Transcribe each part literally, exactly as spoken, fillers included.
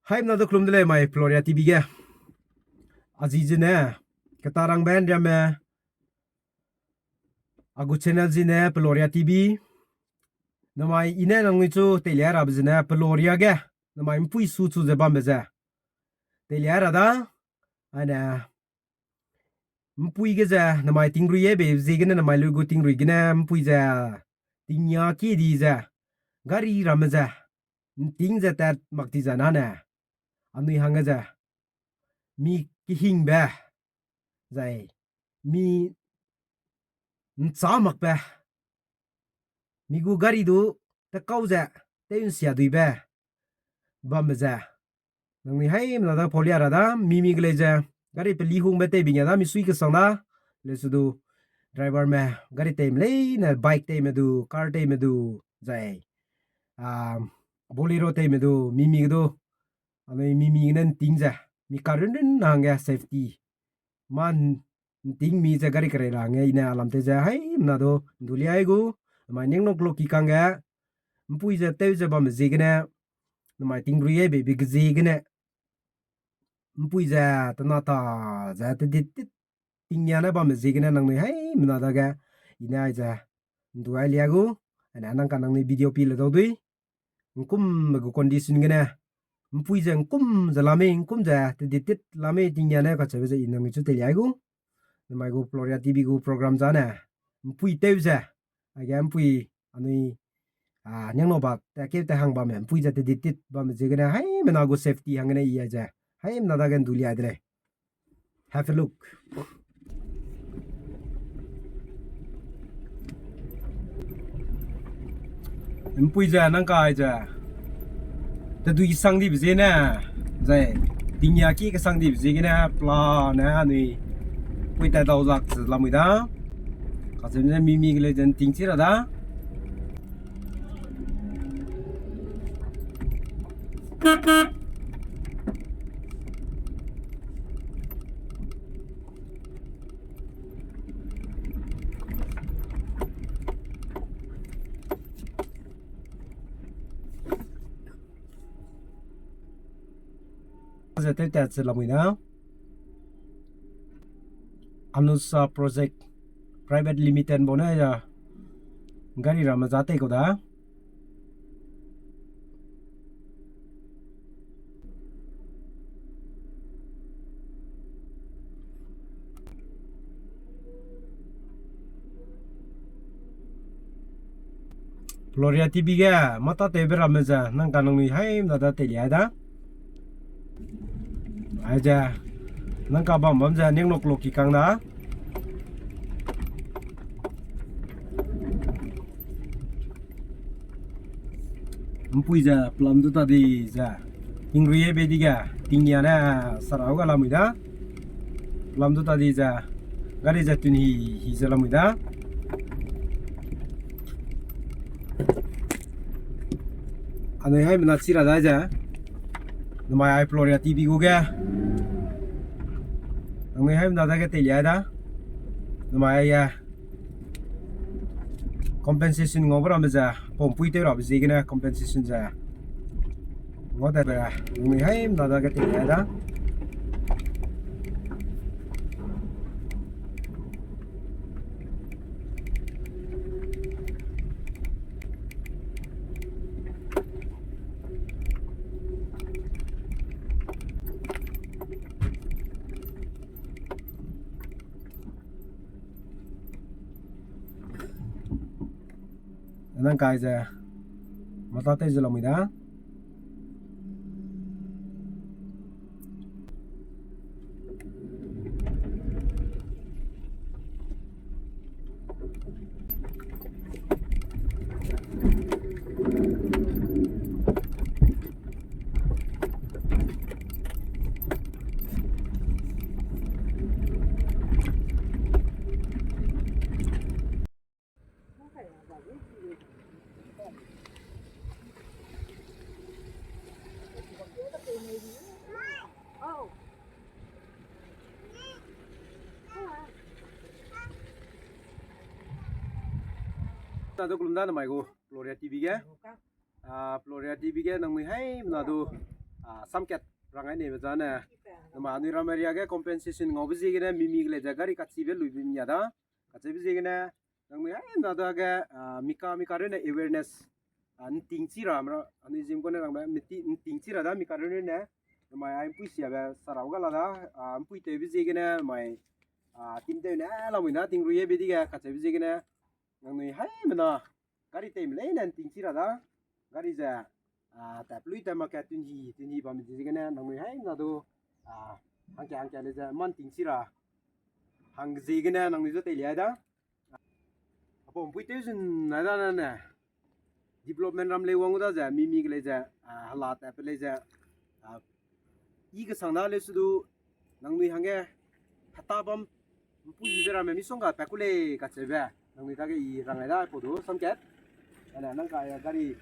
Haimena du kelum de lei mai Peloria T V ge. A zi zene, keta rangbe nriame, a gu channel zene Peloria T V. Namai i ne nangnui chu teilia rabe zene Peloria ge, namai mpui su chu ze bambe ze teilia ra da, ane, mpui ge ze, namai tingrui e be ziegene, namai lui gu tingrui gene, mpui ze, tingnia ki di ze, gari ramme ze, nting ze tat mak ti ze nane, anui hangge ze, mi kehingbe, zai, mi nchâ makbe, mi gu gari du, tekau ze, tew nsia duibe, bambe ze, nangnui haimena da paulia ra da, mi mi ge lei ze, gari peli hungbe tei bing a da, mi sui kesang da, lei su du, driverme, gari teime leine, bike teime du, car teime du, zai, Bolero teime du, mi mi ge du, anui mi mi gene nting ze, mi karunrun hangge safety. Mâ nting mi ze gari kerei ra hangge i ne alam tew ze haimena du ndu liai gu, namai ningnok loki kangge, mpui ze tew ze bambe ziegene, namai tingrui e beibe ge ziegene, mpui ze tena ta ze tedit tit tingnia ne bambe ziegene nangnui haimena dage, i ne aize, ndu ai lia gu, ane nang ka nangnui video pi le dau dui, ngkumme gu condition gene, mpui ze ngkum ze la mei, ngkum ze tedit tit la mei tingnia ne kacheube ze i nangnui chu teilia gu, namai gu Peloria T V gu program zane, mpui tew ze, aige mpui anui, ningnok ba, tekeu te hang bamme, mpui ze tedit tit bamme ziegene, haimena gu safety hanggene i aize, haimena dage ndu liai de lei. Have a look. Mpui ze nang ka aize, tedui sang dibe ziene, zai, tingnia ki kesang dibe ziegene, pla ne anui, pui tat dau zak ze lamui da. Kacheu ne mi mi ge lei ze nting chi ra da. Ze tew tat ze lamui da. Anusa Project Private Limited bau ne ya gari ramme za tei kau da. Peloria T V ge, mâ tâtewbe ramme ze, nang ka nangnui haimena da teilia da. Aize, nang ka bam bam ze, ningnok loki kang da. Mpui ze pelam du ta di ze, tingrui e be di ge, tingnia ne sarau ga lamui da. Pelam du ta di ze, gari ze tun hi, hi ze lamui da. Anui haimena chi ra dai ze, namai ai Peloria T V gu ge, nangnui haimena dage teilia da, namai aige, compensation ngaube ramme ze, pau mpui tew rabe ziegene compensation ze ngau tatbe, nangnui haimena dage teilia da. Nang kai ze, mâ tâtew ze lamui da. Na du kelum da namai gu Peloria T V ge. Ah, Peloria T V ge nangnui haimena du, Ah, samkat rangai neibe zane. Namai anui ram area ge compensation ngaube ziegene mimi ge lei ze gari kachibe luibe mia da. Kacheube ziegene nangnui haimena dage, ah, mika mika rune awareness, ah, nting chi ra mra, anui zim kone rangbe, miti nting chi ra da mika rune. Namai ai mpui siabe sarau ga la da, ah, mpui tewbe ziegene mai, ah, tim tew ne lamui na ting ruiebe dige kacheube ziegene nangnui haimena gari teime leine nting chi ra da, gari ze, ah, tap lui tap mak ke tunhi, tunhi bam ziegene nangnui haimena du, ah, hangke hangke le ze man ting chi ra, hang ziegene nangnui zu teilia da. Apau mpui tew zun nai da ne, development ram lei wang da ze, mimi ge lei ze, ah, hala tap lei ze, ah, i kesang da leu su du, nangnui hangge, heta bam, mpui ibe ramme misongga pa ku lei kacheube, nangnui dage i rangai da, apau du samkat. Ane nang ka ya gari,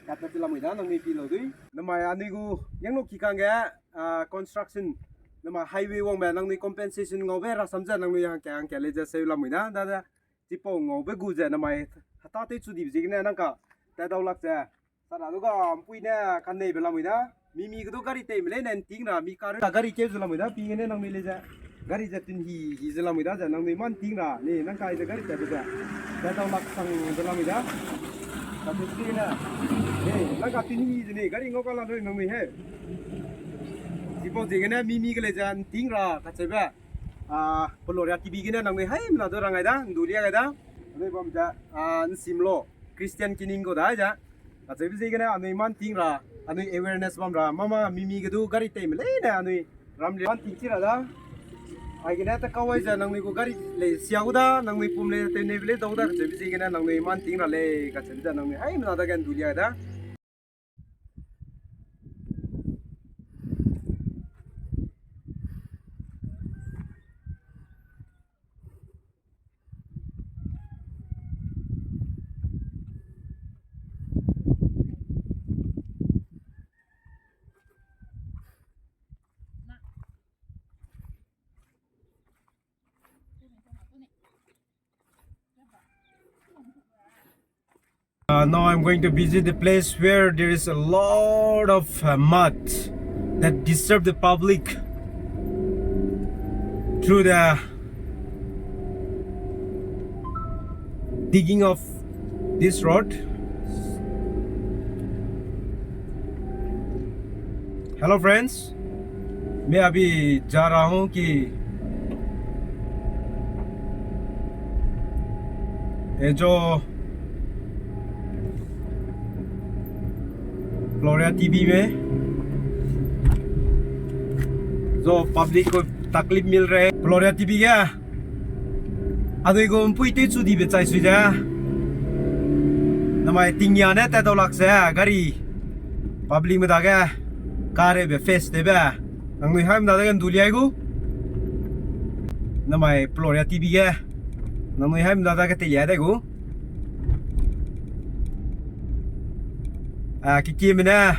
kape te lamui da, nangnui pi lau dui. Namai anui gu, yanglo ki kangge, ah, construction, namai highway wangbe, nangnui compensation ngaube rasam ze, nangnui hangke hangke lei ze seu lamui da, da ze, chipau ngaube gu ze, namai heta tew chu dibe ziegene nang ka, tat dau lak ze, sara du ga mpui ne kaneibe lamui da, mimi ge du gari teime leine nting ra, mika rune gari keu zu lamui da, pi gene nangnui lei ze, gari ze tunhi hi ze lamui da ze, nangnui man ting ra, ni nang kai ze gari tatbe ze, tat dau lak sang ze lamui da. Tatbe ziegene, ni nang ka tunhi ze ni gari ngau ka la rui nangnui he. Chipau ziegene mimi ge lei ze nting ra kacheube. Ah, Ploria T V gene nangnui haimena du rangai da, ndu lia gai da. Anui bam ze, ah, nsimlo, Christian kining gu da ze. Kacheube ziegene anui man ting ra, anui awareness bam ra, mama mimi ge du gari teime leine anui ram lei man ting chi ra da. Aigene ta kawai ze nangnui gu gari lei sia gu da, nangnui pum lei tew neibe lei dau da, kacheube ziegene nangnui man ting ra lei, kacheube ze nangnui haimena dage ndu lia gai da. Uh, now I'm going to visit the place where there is a lot of, uh, mud that disturb the public through the digging of this road. Hello friends, मैं अभी जा रहा हूँ कि ये जो Ploria T V में जो public को तकलीफ मिल रहे, Ploria T V क्या? Anui gu mpui tew chu dibe chai sui ze. Namai tingya ne tat dau lak ze, gari. Public me dage. Kareube face tewbe. Nangnui haimena dage ndu liai gu. Namai Ploria T V ge. Nangnui haimena dage teilia dai gu. Ah, kiki mene,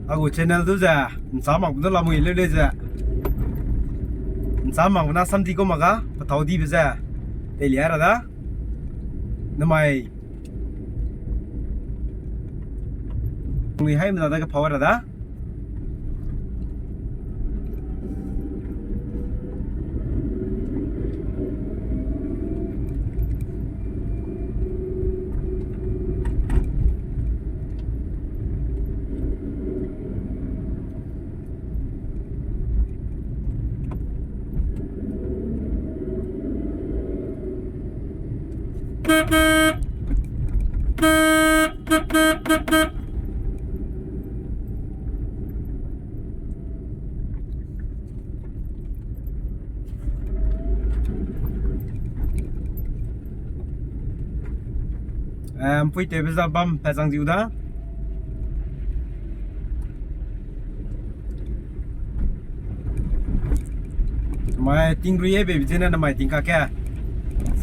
a gu channel du ze, ncha mak bu du lamui leu lei ze. Ncha mak bu na samdi ku mak ga, petau dibe ze. Teilia ra da. Namai. Nangnui haimena dage pau ra da. Em, pui tewbe za bam pe zang ziu da. Mai ting rui e be bi zene na mai ting ka ke.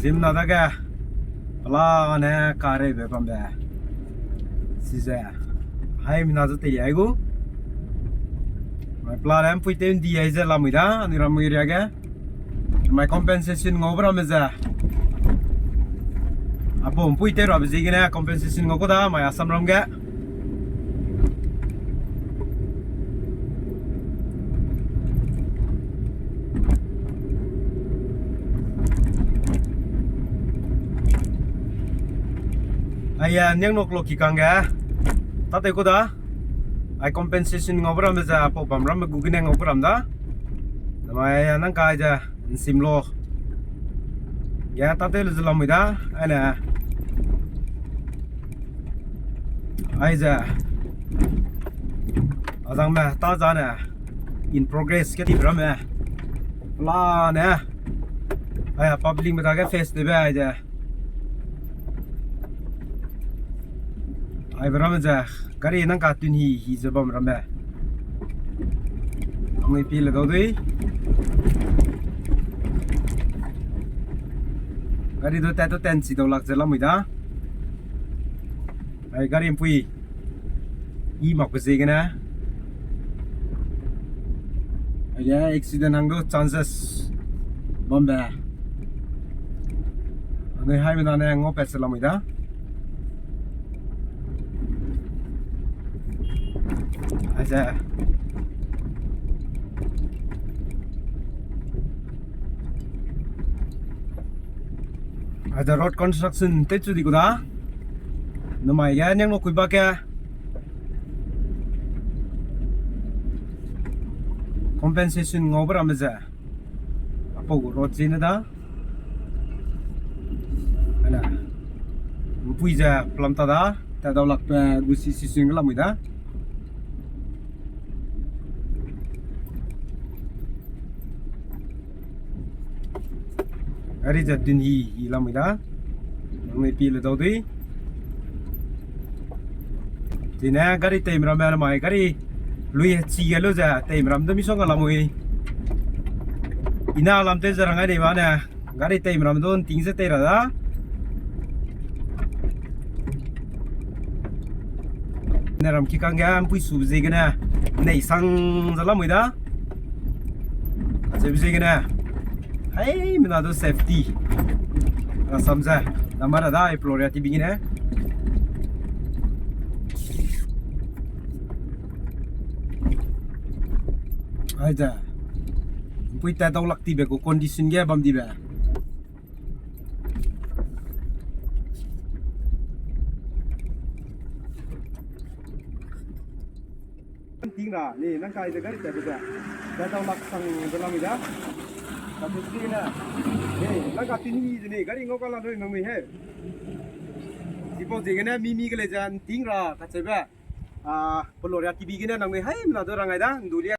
Zim na da ke. Pela ne kare be bam be. Size. Hai mina zu te ai gu. Mai pela ne pui te ndi ai ze lamui da, anui ramui ria ge. Mai compensation ngau bra me ze. Apo mpui te ra be ziegene compensation ngau ku da, mai Assam ram ge. Aya niang nok lo ki kangge. Tate ku da. Ai compensation ngau beram ze, pau bam ram gu gene ngau beram da. Namai nang kai ze, nsim lo. Ya tate le ze lamui da. Aine. Ai ze. Azang me, ta zane. In progress ke di beram me. Plan ne. Aya public me dage face de be ai ze. Ai beram ze, gari nang ka tun hi, hi ze bam ram be. Ang pi le dau dui. Gari du tat du ten chi dau lak ze lamui da. Ai gari mpui. I mak pe ziegene. Aige accident hang du chances bam be. Anui haimena ne ngau pat se lamui da. Aize. Aize road construction te chu di ku da. Namai ge niang lo kui ba ke. Compensation ngau beram ze. Apau gu road zine da. Ana. Mpui ze plan ta da. Ta dau lak pe gu si si sing lamui da. Gari ze dun hi, hi lamui da. Nangnui pi le dau dui. Zine gari teimramme namai gari lui chi ge lu ze teimram du misong ga lamui. Ina lam te ze rangai nei ba ne. Gari teimram du nting ze tei ra da. Ne ram ki kangge mpui su ziegene. Nei sang ze lamui da. Acheu ziegene. Haimena du safety. Rasam ze. Namara da ai Ploria T V gene. Aize. Mpui ta dau lak tibe gu condition ge bam dibe. Ting ra, ni nang kai ze gari ta de. Da dau lak sang de lamui da. Ka tu si na. Ni nang ka tini ze ni gari ngau ka la doi nangnui he. Sipau ziegene mi mi ge le ze nting ra kacheube. Ah, Ploria T V gene nangnui haimena du rangai da, ndu lia.